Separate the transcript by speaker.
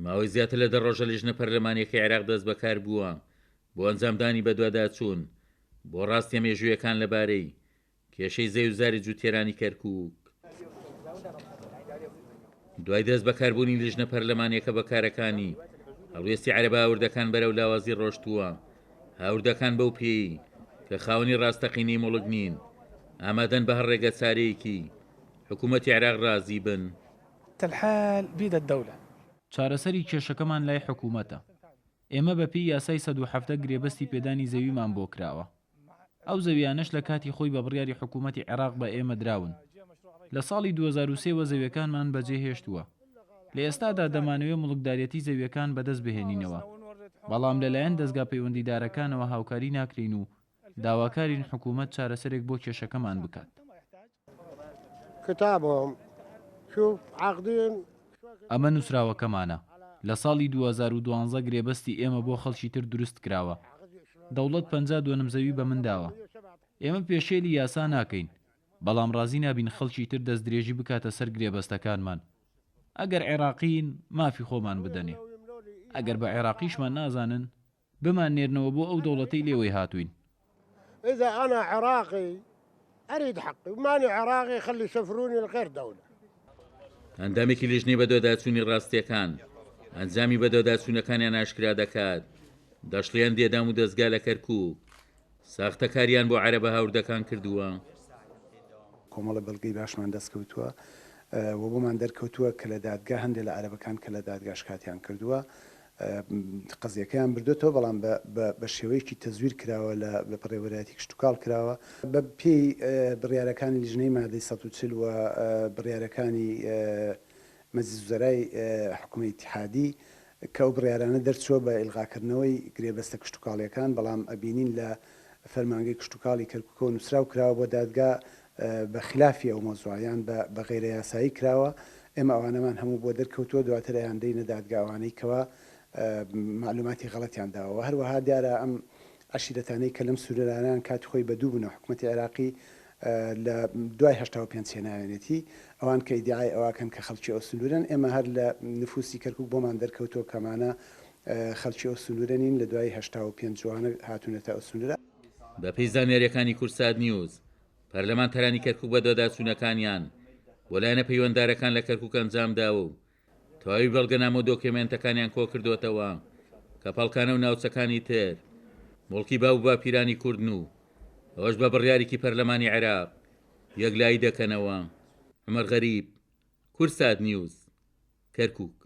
Speaker 1: ماوەی زیاتر لە دە ڕۆژە لیژنە پەرلەمانییەکەی عێراق دەستبەکار بووە بۆ ئەنجامدانی بەدواداچوون بۆ ڕاستییە مێژوویەکان لەبارەی کێشەی زەویوزاری جوتیارانی کەرکوک. دوای دەست بەکاربوونی لیژنە پەرلەمانیەکە بە کارەکانی، هەڵوێستی عەرەبە هاوردەکان بەرەو لاوازی ڕۆشتووە، هاوردەکان بەو پێیەی کە خاوەنی ڕاستەقینەی موڵک نین، ئامادەن بە هەر ڕێگەچارەیەکی حکوومەتی عێراق ڕازی بن.
Speaker 2: الحل بيد الدولە.
Speaker 3: چارەسەری کێشەکەمان لای حکوومەتە. ئێمە بەپێی یاسای 117 گرێبەستی پێدانی زەویمان بۆ کراوە. ئەو زەویانەش لە کاتی خۆی بە بڕیاری حکوومەتی عێراق بە ئێمە دراون. لە ساڵی 2003 وە زەویەکانمان بەجێ هێشتووە. لە ئێستادا دەمانەوێ موڵکداریەتی زەویەکان بەدەست بهێنینەوە، بەڵام لەلایەن دەزگا پەیوەندیدارەکانەوە هاوکاری ناکرێین و داواکارین حکوومەت چارەسەرێک بۆ کێشەکەمان بکات. ئەمە نووسراوەکەمانە. لە ساڵی 2012 گرێبەستی ئێمە بۆ خەڵکی تر دروست کراوە. دەوڵەت 50 دۆنم زەوی بە من داوە. ئێمە پێشێلی یاسا ناکەین، بەڵام ڕازی نابین خەڵکی تر دەستدرێژی بکاتە سەر گرێبەستەکانمان. ئەگەر عێراقین، مافی خۆمان بدەنێ. ئەگەر بە عێراقیشمان نازانن، بماننێرنەوە بۆ ئەو دەوڵەتەی لێوەی هاتووین.
Speaker 4: اذا انا عراقی اريد حقي وماني عراقي خلي يسفروني لغير دولة.
Speaker 1: ئەندامێکی لیژنەی بەدواداچوونی ڕاستییەکان ئەنجامی بەدواداچوونەکانیان ئاشکرا دەکات، دەشڵێ هەندێ دام و دەزگا لە کەرکووک ساختەکاریان بۆ عەرەبە هاوردەکان کردووە.
Speaker 5: کۆمەڵە بەڵگەی باشمان دەست کەوتووە و بۆمان دەرکەوتووە کە لە دادگا هەندێک لە عەرەبەکان کە لە دادگا شکاتیان کردووە قەزیەکەیان بردۆتەوە بەڵام بە شێوەیەکی تەزویر کراوە لە بەڕێوەبەرایەتی کشتوکاڵ کراوە. بە پێی بڕیارەکانی لیژنەی مادەی 140 و بڕیارەکانی مەجلیس وزەرای حکومەی ئیتیحادی کە ئەو بڕیارانە دەرچووە بە ئیلغاکردنەوەی گرێبەستە کشتوکاڵیەکان بەڵام ئەبینین لە فەرمانگەی کشتوکاڵی کەرکوکەوە نوسراو کراوە بۆ دادگا بە خلافی ئەو مەوزوعە یان بە بە غەیرە یاسایی کراوە ئێمە ئەوانەمان هەموو بۆ دەرکەوتووە دواتر ئەیاندەینە دادگا ئەوانەی کەوا مەعلوماتی غەڵەتیان داوە وە هەروەها دیارە ئەم عەشیرەتانەی کە لەم سنورانەن کاتی خۆی بە دوو بوونە حکومەتی عێراقی لە دوای 85 هێناوێنێتی ئەوان کە ئیدیعای ئەوە کەن کە خەڵکی ئەو سنورەن ئێمە هەر لە نفوسی کەرکوک بۆمان دەرکەوتووە کە ئەمانە خەڵکی ئەو سنورە نین لە دوای 85 جوانە هاتوونەتە ئەو سنورە.
Speaker 1: بەپێی زانیارییەکانی کوردسات نیوز، پەرلەمانتارانی کەرکوک بەدواداچوونەکانیان بۆ لایەنە پەیوەندارەکان لە کەرکوک ئەنجامداوە و تەواوی بەڵگەنامە و دۆکێمێنتەکانیان کۆکردۆتەوە کە پەڵکانە و ناوچەکانی تر موڵکی باو و باپیرانی کوردن و ئەوەش بە بڕیارێکی پەرلەمانی عێراق یەکلایی دەکەنەوە. عومەر غەریب، کوردسات نیوز، کەرکوک.